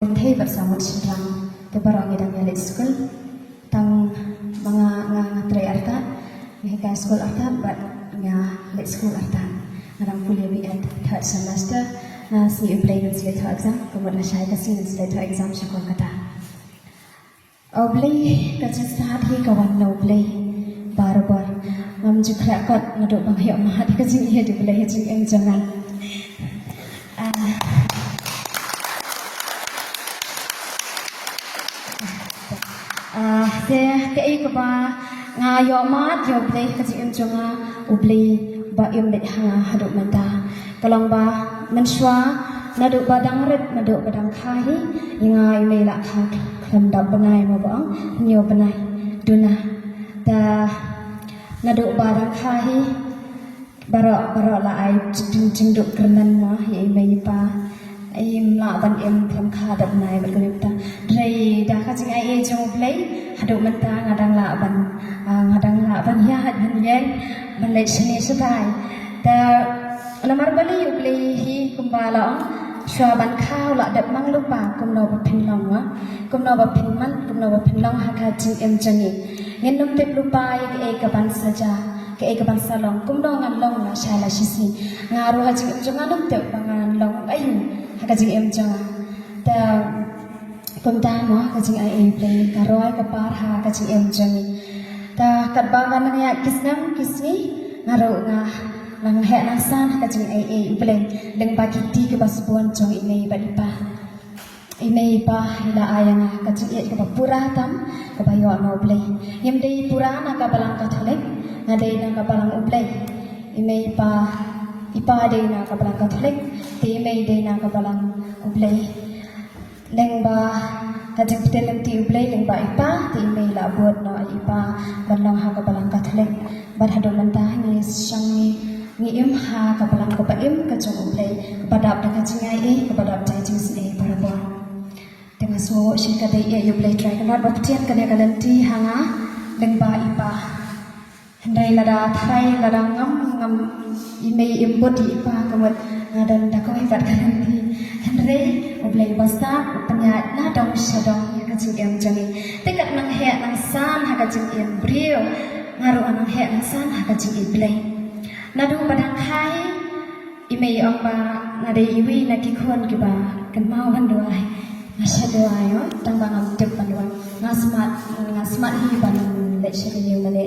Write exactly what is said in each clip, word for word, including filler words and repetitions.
Pyrthei bad sa mut shynrang, te baroh ngi dang ïa leit skul. Tang ma nga, nga, nga trei artat, nga hikai skul artat bad nga leit skul artat. Nga dang pule B.Ed third semester. Nga sngew U Blei ngan sa leit thoh exam, ka mut nga shai ka sngi ngan sa leit thoh exam sha Kolkata. U Blei, ka jingstad hi ka wan na U Blei barabor. Ngam ju khreh kot naduh ba nga ïoh mad ka jingïeit U Blei ha jingim jong nga. Ah. Ah, te kaei kaba nga ïoh mad ïa U Blei ka jingim jong nga, U Blei ba im beit ha nga haduh mynta. Ka long ba mynshuwa naduh ba dang rit, naduh ba dang kha hi, ïa nga i mei la kha khlem dap bnai mo ba ong, hynñiew bnai duna. Te naduh ba dang kha hi, baroh, baroh la ai jing, jingduk kyrmen mo ïa i mei i pa. Im lah ban im khlem kha dap bnai bad ka mei mynta. Hynrei da ka jingaiei jong U Blei haduh mynta nga dang lah ban, ah, nga dang lah ban ïaid ban ïeng ban leit shane shatai. Te namar balei U Blei hi kumba la ong, shuwa ban kha u la dep mang lypa kumno ba phin long, ah, kumno ba phin man, kumno ba phin long ha ka jingim jong ngi. Ngin nym tip lypa ïa kaei kaban sa jia, kaei kaban sa long, kumno ngan long lashai lashisngi. Nga ruh ha jingim jong nga ngam tip ba ngan long aïu ha ka jingim jong nga. Te kumta mo ka jingaiei U Blei ka roi ka par ha ka jingim jong ngi. Te katba ka nang ïaid ki snem ki sngi, nga ruh nga nang heh nang san ha ka jingaiei U Blei lyngba ki kti kiba sbun jong i mei bad i pa. I mei i pa i la ai ïa nga ka jingïeit kaba pura tam kaba ïoh na U Blei. Ngim dei pura na ka balang Katholik, nga dei na ka balang U Blei. I mei i pa, i pa dei na ka balang Katholik, te i mei dei na ka balang U Blei. Lyngba ka jingpyntip lynti U Blei lyngba i pa, te i mei la bud noh ïa i pa ban long ha ka balang Katholik. Bad haduh mynta ngi shong ngi, ngi im ha ka balang kaba im ka jong U Blei, kaba dap da ka jingaiei, kaba dap da ka jingisynei barabor. Te nga sngew shim ka dei ïa U Blei Trai Kynrad ba pyntian kane ka lynti ha nga lyngba i pa. Hynrei lada thrai, lada ngam, ngam, i mei im bud ïa i pa, ka mut nga don da kawei pat ka lynti. Hynrei U Blei ba stad u pynïaid na dong sha dong ïa ka jingim jong ngi. Te kat nang heh nang san ha ka jingim briew, nga ruh nang heh nang san ha ka jingim Blei. Naduh ba dang kha hi, i mei i ong ba nga dei iwei na ki khun kiba kynmaw ban duwai. Nga shu duwai, oh, tang ba ngam tip ban duwai. Nga smat, nga smat hi ban leit sha ka ïing mane.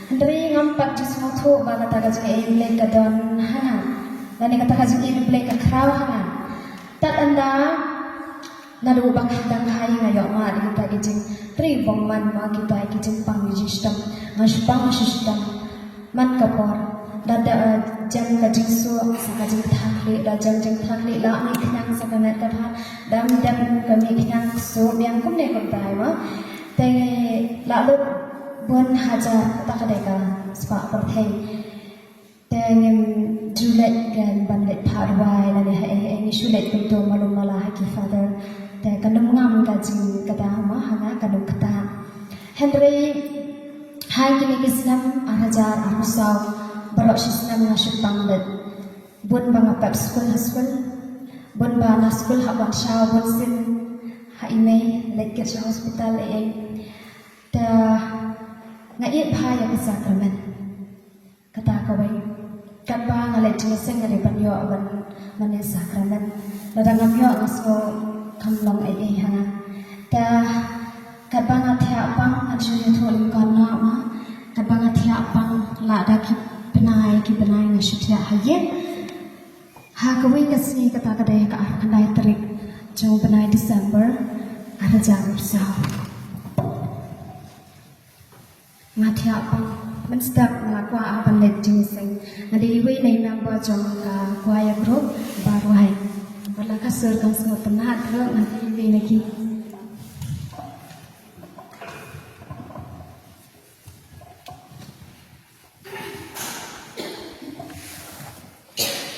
Hynrei ngam pat ju sngewthuh ba kata ka jingaiei U Blei ka don ha nga, lane kata ka jingaiei U Blei ka khraw ha nga. Tad ynda naduh ba nga dang kha hi nga ïoh mad ïa kita ki jingtrei bymman, mo, kita ki jingpang ki jingshitom. Nga shu pang, nga shu shitom man ka por. Da, da, eh, jem ka jingsuk sa ka jingtha khlieh, da jem jingtha khlieh la mih khñiang sa ka met ka phad, da jem ka mih khñiang suk biang kumne kumtai, mo. Te la lut bun hajar, kata ka dei ka spah pyrthei. Te ngim ju leit, ngim ban leit phah rwai lane haei haei, ngi shu leit kumto malu mala ha ki father. Te kan ym ngam ka jing, kata, mo, ha nga kan ym ktah. Hynrei ha kine ki snem ar hajar arphew saw, baroh shi snem nga shu pang leit. Bun ba nga pep skul ha skul, bun ba na skul hap ban shaw bunsien ha i mei, leit kit sha hospital eiei. Te nga ïeit bha ïa ki sakramen. Kata kawei. Katba nga leit jingïaseng nga dei ban ïoh ban mane sakramen. Lada ngam ïoh nga sngew kam long eiei ha nga. Te katba nga thiah pang ngan shu ïathuh lyngkot noh, ma. Katba nga thiah pang la da ki bnai ki bnai nga shu thiah ha ïing. Ha kawei ka sngi, kata ka dei ka arphew khyndai tarik jong u bnai December ar hajar arphew saw. Nga thiah pang mynstep nga la kwah ban leit jingïaseng. Nga dei iwei na i member jong ka choir group ba rwai. Bad la ka sur kam sngewtynnat ruh, nga dei iwei na ki.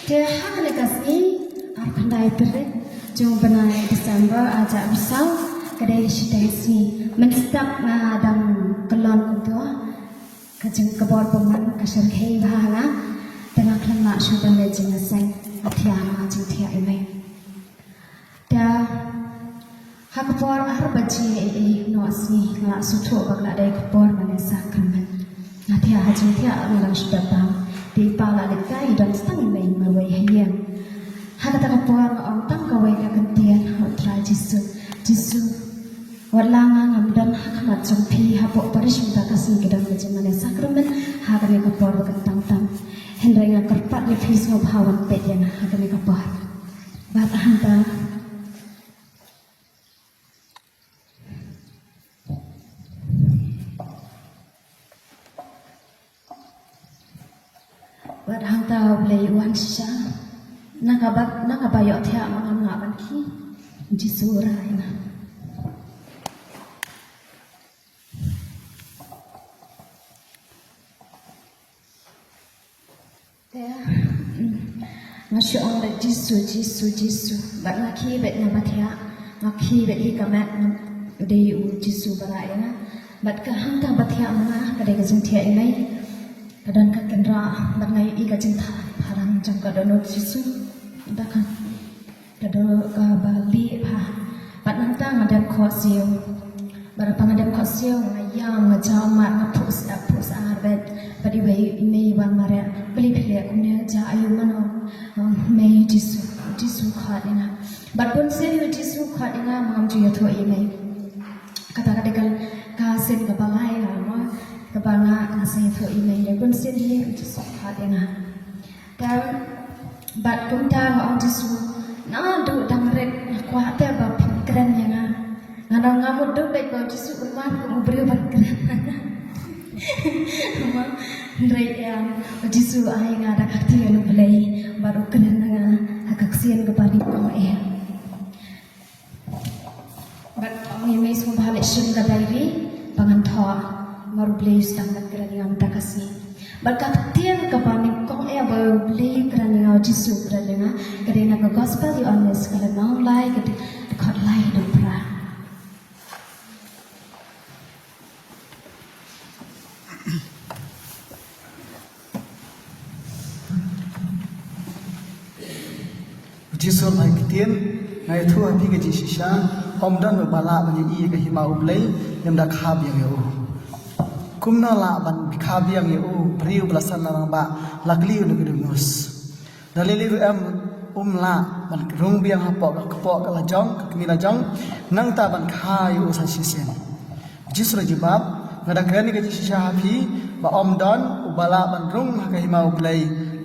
Te ha kane ka sngi arphew khyndai tarik jong u bnai December ar hajar arphew saw, ka dei ka shiteng sngi. Mynstep nga dang kyllon kumto, ka jingkbor bymman ka shyrkhei bha ha nga. Te nga khlem lah shuh ban leit jingïaseng, nga thiah, nga jingthiah i mei. Te Ka por ar baje ei ei noh sngi nga la sngewthuh ba ka la dei ka por ban ïa sakramen. Nga thiah ha jingthiah nga dang shu bam. Dei pa la leit kai don stang i mei marwei ha ïing. Ha kata ka por nga ong tang kawei ka kyntien, ha U Trai Jisu. Jisu, wat la nga ngam don ha khmat jong phi, hapoh parish mynta ka sngi ki don ka jingmane sakramen ha kane ka por ba kyntang tam. Hynrei nga kyrpad ïa phi sngewbha wan peit ïa nga ha kane ka por. Bad hangta Bad hangta U Blei u wan shisha. Na kaba, na kaba ïohthiah ma ngam lah ban khie. Jisu u rai na. Te, mm, nga shu ong beit Jisu, Jisu, Jisu. Bad nga khie beit na ba thiah, nga khie beit hi ka met, mm, dei u Jisu ba rah ïa nga. Bad ka hangta ba thiah ma nga, ka dei ka jingthiah i mei. Ka don ka kynrah, bad nga ïohi ka jingtharai pharang jong ka dohnud Jisu. Da ka Ka dei kaba lieh bha. Bad nangta nga dem khohsiew. Bad haba nga dem khohsiew nga ïam, nga jaw mar, nga phuh sah, phuh sah ar bad. Bad iwei i mei i wan mareh. Balei phi leh kumne, jia aïu, mano? Mei, Jisu, Jisu khot ïa nga. Bad bun sien ïa u Jisu khot ïa nga ma ngam ju ïathuh ïa i mei. Kata ka dei ka, ka sien kaba lai nga mo. Kaba nga, nga sngewthuh ïa i mei. Bun sien ïa u Jisu khot ïa nga. Te, bad kumta nga ong Jisu, naduh dang rit nga kwah te ba phin kren ïa nga. Nga ong nga mut duh beit ba u Jisu un wan kum u briew ban kren. Hynrei em, u Jisu u ai nga da ka ktien U Blei bad u kren ïa nga ha ka ksien kaba nyngkong eh. Bad ong ïa i mei sngewbha leit shim ka diary ba ngan thoh namar U Blei u sdang ban kren ïa nga mynta ka sngi. Bad ka ktien kaba nyngkong eh ba U Blei u kren ïa nga, U Jisu u kren ïa nga, ka dei na ka Gospel Ïoannis ka lynnong lai, ka dei, dkhot lai haduh phra. U Jisu u ong ha ka ktien, nga ïathuh ha phi ka jingshisha, ym don uba lah ban ïohi ïa ka hima U Blei lymda kha biang ïa u. Kumno lah ban kha biang ïa u briew ba la san na rangbah, la kylli u na ka dohnud? Da lei lei ruh em, um lah ban rung biang hapoh ka kpoh ka lajong, ka kmie lajong, nangta ban kha ïa u sa shisien. Jisu u la jubab, nga da kren ïa ka jingshisha ha phi, ba ym don uba lah ban rung ha ka hima U Blei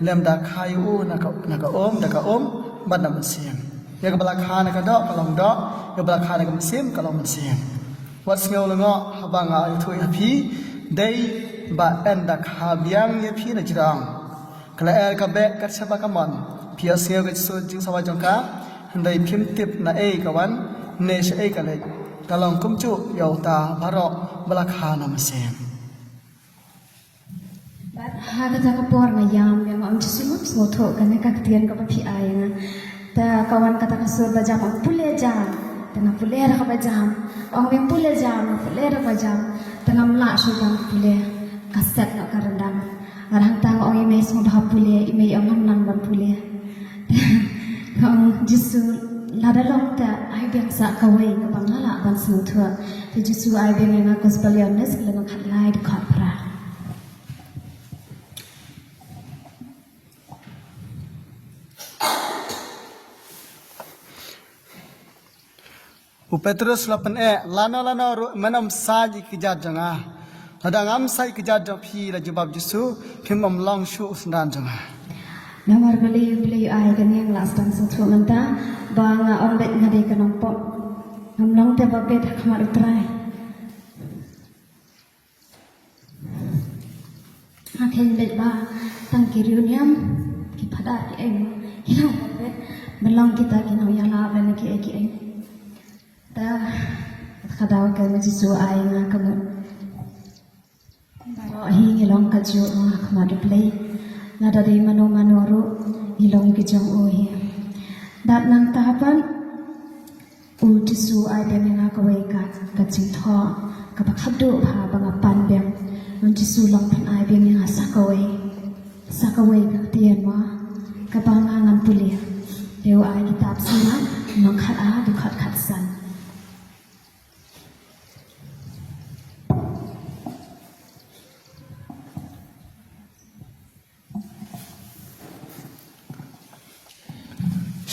lymda kha ïa u na ka, na ka um da ka um bad na ka mynsiem. Ïa kaba la kha na ka doh ka long doh, ïa kaba la kha na ka mynsiem ka long mynsiem. Wat sngew lyngngoh haba nga ïathuh ïa phi, dei ba ynda kha biang ïa phi na jrong. Ka lyer ka beh kat shaba ka mon. Phi ïohsngew ka jingsawa jong ka, hynrei phim tip naei ka wan ne shaei ka leit. Ka long kumjuh ïa uta baroh ba la kha na mynsiem. Bad ha kata ka por nga ïam, nga ong Jisu, ngam sngewthuh kane ka ktien kaba phi ai ïa nga. Te ka wan kata ka sur ba jam, ong pule jam. Te nga pule da kaba jam. Ong me pule jam, nga pule da kaba jam. Te ngam lah shuh ban pule. Ka set noh ka ryndang. Bad hangta nga ong ïa i mei sngewbha pule, i mei ong ngam nang ban pule. Nga ong Jisu, lada long te ai biang sa kawei kaba nga lah ban sngewthuh. Te Jisu ai biang ïa nga Gospel Ïoannis ka lynnong khatlai dkhot phra. U Petrus u la pyneh, lano lano ruh men ym said ïa ki kjat jong nga. Lada ngam said ïa ki kjat jong phi, la jubab Jisu, phim ym long shuh u synran jong nga. Namar balei, balei u ai kane, nga la sdang sngewthuh mynta ba nga ong beit nga dei ka nongpop. Ngam long te ba beit ha khmat U Trai. Nga kheiñ beit ba tang ki riewniam, ki phadar, ki ei, ki nang beit, ban long kita ki nongïalam lane ki ei ki ei. Te ka daw ka ma Jisu ai nga ka mut. Baroh hi ngi long kajuh ha khmat U Blei. Lada dei mano mano ruh ngi long ki jong u hi. Bad nangta pat U Jisu ai biang ïa nga kawei ka, ka jingthoh kaba khatduh bha ba nga pan biang. U Jisu long pyn ai biang ïa nga sa kawei, sa kawei ka ktien mo kaba nga ngan pule. Te u ai kitab Sirach lynnong khatar dkhot khatsan.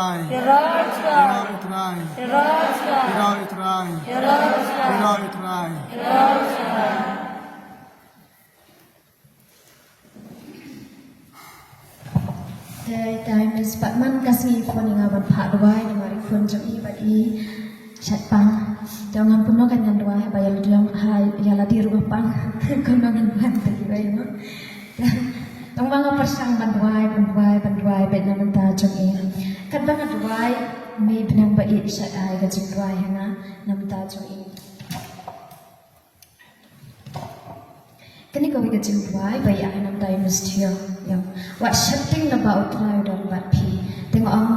Trai. Ïaroh ïa U Trai. Ïaroh ïa U Trai. Ïaroh ïa U Trai. Ïaroh ïa U Trai. Te ïa i Miss pat man ka sngi i phone ïa nga ban phah duwai namar i khun jong i bad i shait pang. Te ong ngam kumno kan ngan duwai ba ïa la dei ruh ba pang. Kumno ngan duwai te i wei mo. Te tang ba nga pyrshang ban duwai, ban duwai, ban duwai bad na bynta jong i. Katba nga duwai, mei bneng ba i shait ai ka jingduwai ha nga na bynta jong i. Kane kawei ka jingduwai ba i ai na bynta i Miss Teo. Ïa. Wat sheptieng, naba U Trai u don bad phi. Te nga ong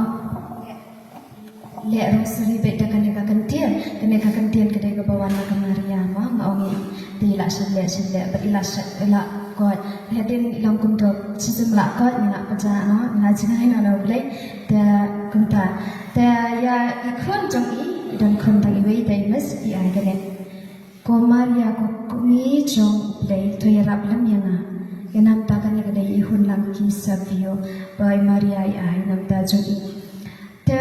leh rosary bad da kane ka kyntien. Kane ka kyntien ka dei kaba wan na ka Maria mo, nga ong i te i la shah leh, shah leh bad i la shah, i la koit. Hadien i long kumto, shisien la koit, nga la pyrshah mo, nga la jingai na U Blei. Te kumta. Te ïa i khun jong i, i don khun tang iwei, te i Miss i ai kane. Ko Maria, ko kmie jong U Blei, to ïarap lem ïa nga. Ïa na bynta kane ka dei i hun lamki Savio ba i Maria i ai na bynta jong i. Te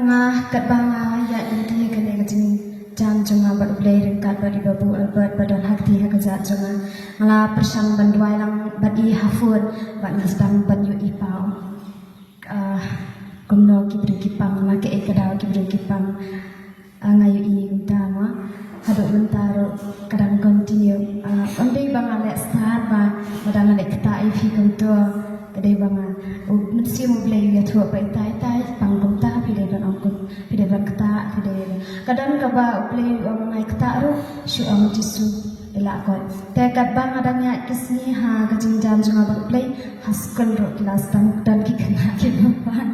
nga katba nga ïaid lynti kane ka jingjam jong nga bad U Blei, Bad i Babu Albert ba don ha kti ha kjat jong nga. Nga la pyrshang ban duwai lang bad i ha phone bad nga sdang ban ïohi paw. Ah, kumno ki briew ki pang, ma kaei ka daw ki briew ki pang. Ah, nga ïohi mynta ma. Haduh mynta ruh ka dang continue. Ah, ym dei ba nga leh star ba, ba dang nga leh ktah ïa phi kumto. Ka dei ba nga, u mynsiem U Blei u ïathuh ba itai itai pang kumta, phi dei ban ong kum, phi dei ban ktah, phi dei ban. Ka don kaba U Blei u ong ngai ktah ruh, shu ong Jisu, i la kot. Te katba nga dang ïaid ka sngi ha ka jingjan jong nga bad U Blei, ha skul ruh ki la sdang don ki khynnah kiba pang.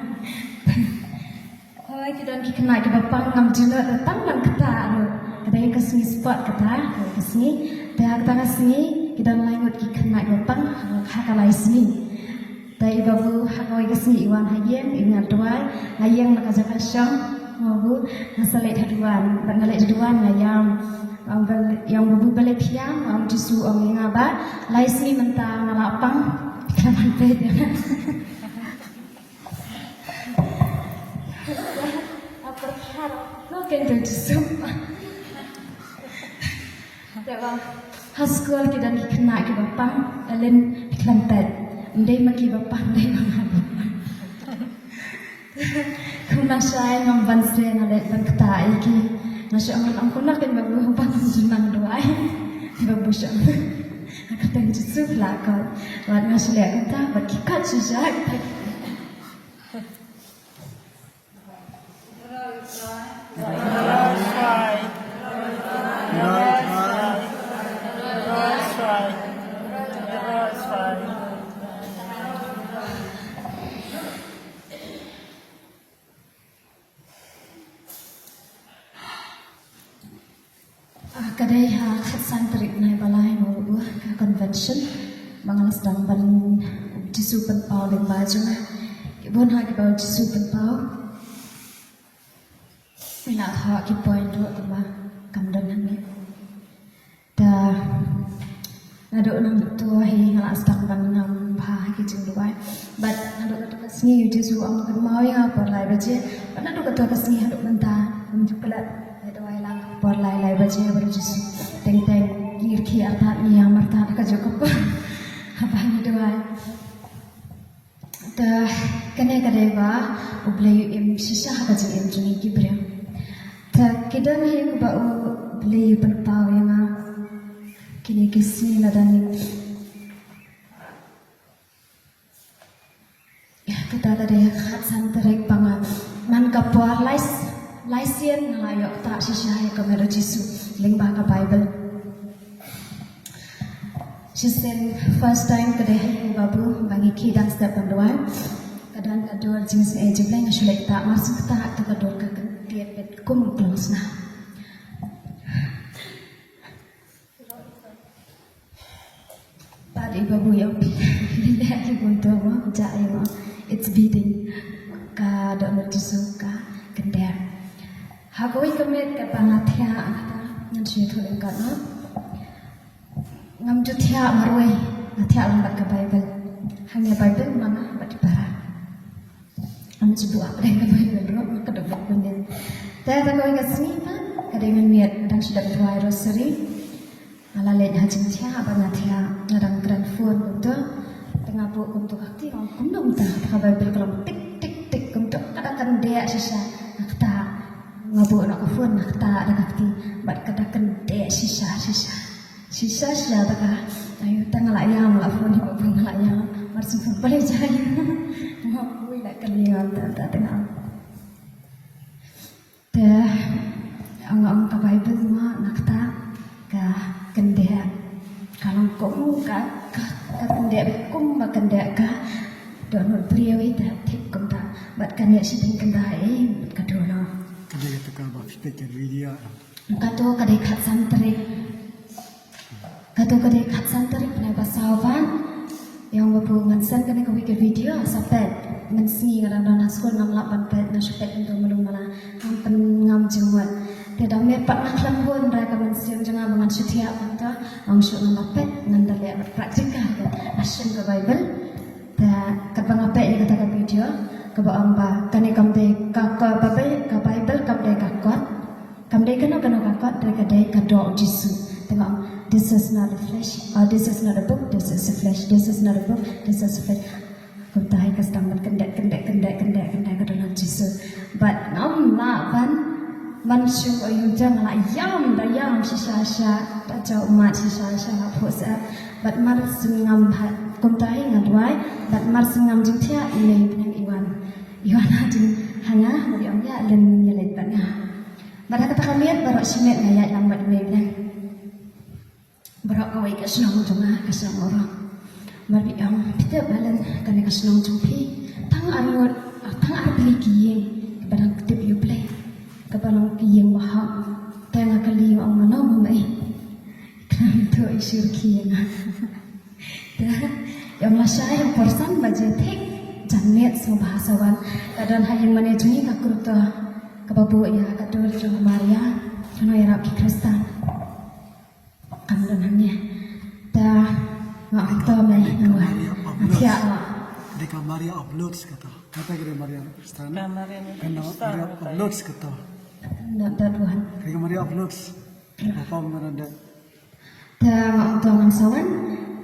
Hooid, ki don ki khynnah kiba pang, ngam ju nud ruh tang ban ktah ruh. Ka dei ka sngi sport kata, ka sngi. Te ha kata ka sngi ki don lai ngut ki khynnah kiba pang ha ka lai sngi. Te i Babu ha kawei ka sngi i wan ha ïing, i ngat duwai ha ïing na ka jaka shong. Babu, nga sa leit ha duwan, bad nga leit ha duwan nga ïam. Ong Babu, ïa Babu balei phi ïam, ong Jisu ong ïa nga ba lai sngi mynta nga la pang. Khlem peit ïa nga. Apa kar no kan tu Jisu. Te ba ha skul ki don ki khynnah kiba pang, Ellen, phi khlem peit. Ym dei ma ki ba pang, dei ma nga ba pang. Kumba shai ngam ban sdang, nga leit ban ktah ïa ki. Nga shu ong, ong kumno kan Babu, ba ngam ju nang duwai. Babu shu ong, ha ka kyrteng Jisu la kot. Bad nga shu leh kumta bad ki kot shisha. Ah, ka dei ha khatsan tarik bnai ba lai, mo, ka convention ba nga la sdang ban Jisu pynpaw lyngba jong nga. Ki bun ha kiba Jisu pynpaw. Nga la thoh ki point ruh tangba kam don hangne. Te naduh nangtu hi nga la sdang ban ngam bha ha ki jingduwai. Bad naduh kato ka sngi u Jisu u ong ban kynmaw ïa nga por lai baje. Bad naduh kato ka sngi haduh mynta ngam ju klet ïa duwai lang por lai, lai baje bad u Jisu. Teng teng ki rkhie artat, ngi ïam artat kajuh ka por haba ngi duwai. Te kane ka dei ba U Blei u im shisha ha ka jingim jong ngi ki briew. Te ki don hi kiba U Blei u pynpaw ïa nga kine ki sngi lada ngi. Kata ka dei ha ka khatsan tarik ba nga, man ka por lai s-, lai sien nga la ïoh ktah shisha ïa ka met u Jisu lyngba ka Baibl. Shisien first time ka dei ha ïing u Babu ba ngi khie dang step ban duwai. Ka don ka dur jingsngew jingblei, nga shu leit ktah, mar shu ktah te ka dur ka kyndiat beit kum u klongsnam. Bad i Babu ïa u phi leh ki bun to mo, ja ïa mo, it's beating. Ka dohnud Jisu ka kyndiat. Ha kawei ka miet katba nga thiah, ngan shu ïathuh lyngkot mo. Ngam ju thiah marwei, nga thiah lang bad ka Baibl. Hangne Baibl ma nga bad i para. Ngam ju buh hapdeng ka Baibl ruh, nga kdup bad kumne. Te ha kawei ka sngi pat ka dei mynmiet, nga dang shu dep duwai rosary. Nga la leit ha jingthiah bad nga thiah, nga dang kren phone kumto. Te nga buh kumto ka kti, nga ong kumno mynta, te ka Baibl ka long tik tik tik kumto, ka da kyndiah shisha, nga ktah. Nga buh noh ka phone, nga ktah da ka kti bad ka da kyndiah shisha shisha. Shisha shisha da ka. Ayu, te nga la ïam, nga la phone ïa u Babu, nga la ïam. Mar shu phone, balei jia ïa nga? Nga buh ïa la kylli nga, te te te nga. Te nga ong ka Baibl ma nga ktah, ka kyndiah. Ka long kum ka, ka, ka kyndiah beit kum ba kyndiah ka dohnud briew hi, te thik kumta. Bad kane shibun kyndiah, eh, bad ka dohnud. Ka dei kata ka ba phi peit ka video. Kato ka dei khatsan tarik. Kato ka dei khatsan tarik bnai ba saw ban. Ïa u Babu, ngan send kane kawei ka video, sa peit. Mynsngi nga dang don ha skul, ngam lah ban peit, nga shu peit kumto malu mala. Ngam pyn, ngam jingmut. Te da miet pat nga khlem bun, hynrei ka mynsiem jong nga ba ngan shu thiah kumto. Nga ong shuh ngan da peit, ngan da leh bad practical. Nga shim ka Baibl. Te katba nga peit ïa kata ka video, kaba ong ba kane kam dei ka, ka, ka Baibl, ka Baibl kam dei ka kot. Kam dei kano kano ka kot, hynrei ka dei ka doh Jisu. Te nga ong, "This is not a flesh, uh, this is not a book, this is a flesh, this is not a book, this is a flesh." Kumta hi ka sdang ban kyndit, kyndit, kyndit, kyndit, kyndit ka dohnud Jisu. Bad ngam lah ban, ban shu ïohi, nga la ïam, da ïam shisha shisha, da jaw mat shisha shisha, la phuh seh. Bad mar shu ngam ha, kumta hi nga duwai, bad mar shu ngam jingthiah, i mei bneng i wan. I wan ha jing ha nga, bad i ong ïa leit, ïa leit bad nga. Bad ha kata ka miet baroh shi miet nga ïaid lang bad i mei bneng. Baroh kawei ka shnong jong nga ka shnong Mawrong. Bad i ong, "Phi tip Helen, kane ka shnong jong phi tang ar ngut, tang ar tylli ki ïing kiba dang tip ïa U Blei, kiba long ki ïing bahok." Te nga kylli, nga ong, "Mano mei?" Khlem ïathuh i shu rkhie ïa nga. Te i ong, "Lashai ha por san baje thik janmiet sngewbha sa wan." Ka don ha ïing mane jong ngi ka kyrteng kaba buh ïa ka dur jong Maria, kano ïarap ki Khristan. Kam don hangne. Te nga ong, "To mei, nga wan." Nga thiah noh. Dei ka Maria of Lourdes kata. Kata ka dei Maria of Lourdes. Ka Maria of Lourdes. Ka Maria of Lourdes kata. Dei ka Maria of Lourdes. Ka pom na dei. Te nga ong, "To ngan sa wan."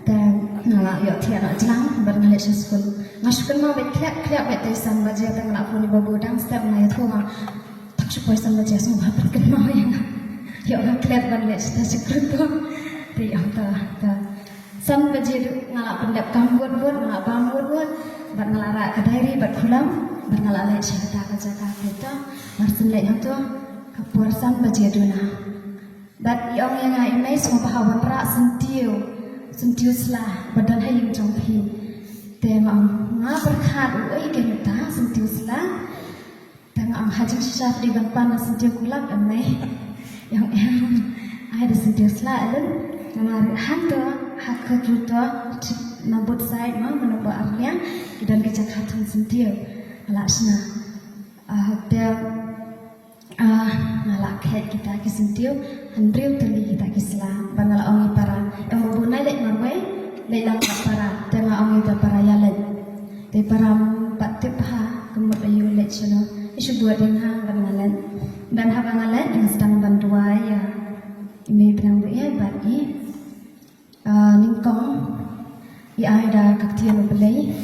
Te nga la ïohthiah noh jlang bad nga leit sha skul. Nga shu kynmaw beit khlem khlem beit te san baje, te nga la phone ïa u babu dang step, nga ïathuh, nga ong, "Tang shu poi san baje, sngewbha pynkynmaw ïa nga." Ïoh nga klet ban leit sha ta sha kyrteng. Te ïa ta, ta. San baje duh nga la pyndep kam wut wut, nga la bam wut wut, bad nga la rah ka diary bad khulam, bad nga la leit sha kata ka jaka. Te ta, mar syn leit hangto, ka por san baje duna. Bad i ong ïa nga, "I mei, sngewbha wanrah syntiew, syntiew sla ba don ha ïing jong phi." Te nga ong, "Nga pyrkhat, uei ka mut ta syntiew sla?" Te nga ong, "Ha jingshisha phi dei ban pan na syntiew kulak, em mei?" I ong, "Em, ai da syntiew sla, Helen." Nga ong, "Hangto ha ka kyrteng, na both side, ma, mano ba ar liang, ki don ki jaka thung syntiew." Nga la shna. Ah, te, ah, nga la khet kita ki syntiew, hynriew tylli kita ki sla. Bad nga la ong ïa i para, "Ïa u babu, nai leit marwei, leit lang bad para." Te nga ong ïa i para, "Ïa leit." Te i para, "Ym pat tip bha ka mut aïu, leit shano." I shu bud ïa nga bad nga leit. Bad haba nga leit, nga sdang ban duwai ïa i mei bneng ba ïeit bad i, ah, nyngkong i ai da ka ktien U Blei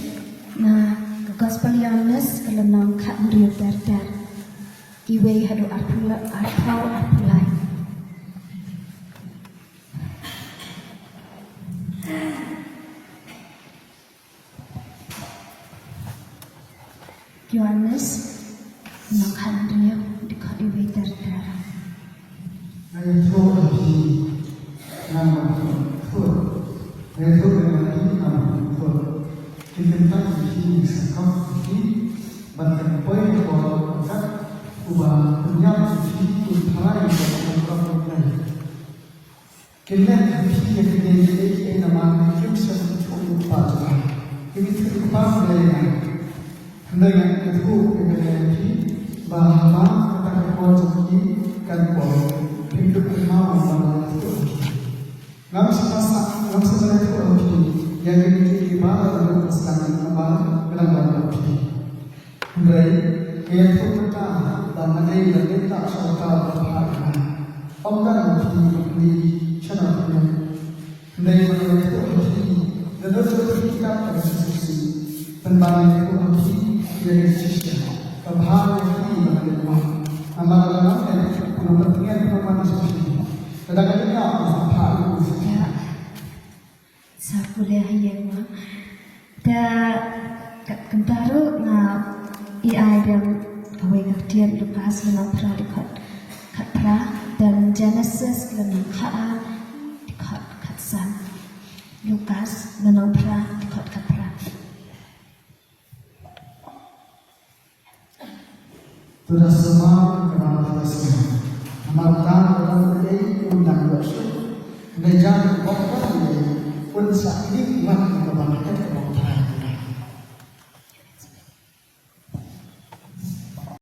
na ka Gospel Ïoannis ka lynnong khathynriew ter ter, iwei haduh arphew, arphew, arphew lai. Ïoannis, lynnong khathynriew, dkhot iwei ter ter. Nga ïathuh ïa phi, nga ym ïathuh. Nga ïathuh ïa phi, nga ym ïathuh. Ki kyntait ïa phi, ngi sa kop ïa phi. Bad kan poi ka por, kat uba pynïap ïa phi, un phrai ïa phi, ïa phi. Kin leh ha phi ïa kine kiei kiei namar kim shym ïathuh ïa u Kpa jong nga. Kim ïathuh ïa u Kpa jong nga. Hynrei nga ïathuh ïa kane ïa phi ba haba kata ka por jong phi kan poi, phin dup kynmaw ba nga ïathuh ïa phi. Ngam shym la sah, ngam shym la ïathuh ïa phi ïa kine kiei kiei ba la dang sdang namar ka dang don ha phi. Hynrei nga ïathuh mynta ba nga dei ban leit tang sha uta uba phah ïa nga. Ym don ha phi ban plie shano phi leit. Hynrei ba nga ïathuh ha phi, naduh jong phi kat ka Jisu Khrist. Pynban nga ïathuh ha phi ïa ka jingshisha. Ka bha ïa phi ba nga dei u wan. Namar lada ngam leit, phi nang pyntngen phi nang mane sha phi. Lada ka dei nga, nga sa phah ïa u sha phi. Sa pule ha ïing ma. Te kat kumta ruh nga ïa ai biang kawei ka ktien, Lukas lynnong phra dkhot khatphra, te Genesis lynnong khatar dkhot khatsan. Lukas lynnong phra dkhot khatphra. To da sumar kaba nga la sumar. Namar da ka dang dei un dang ïoh shuh. Hynrei jan u bok ka dei un sa klik mat na kaba nga et.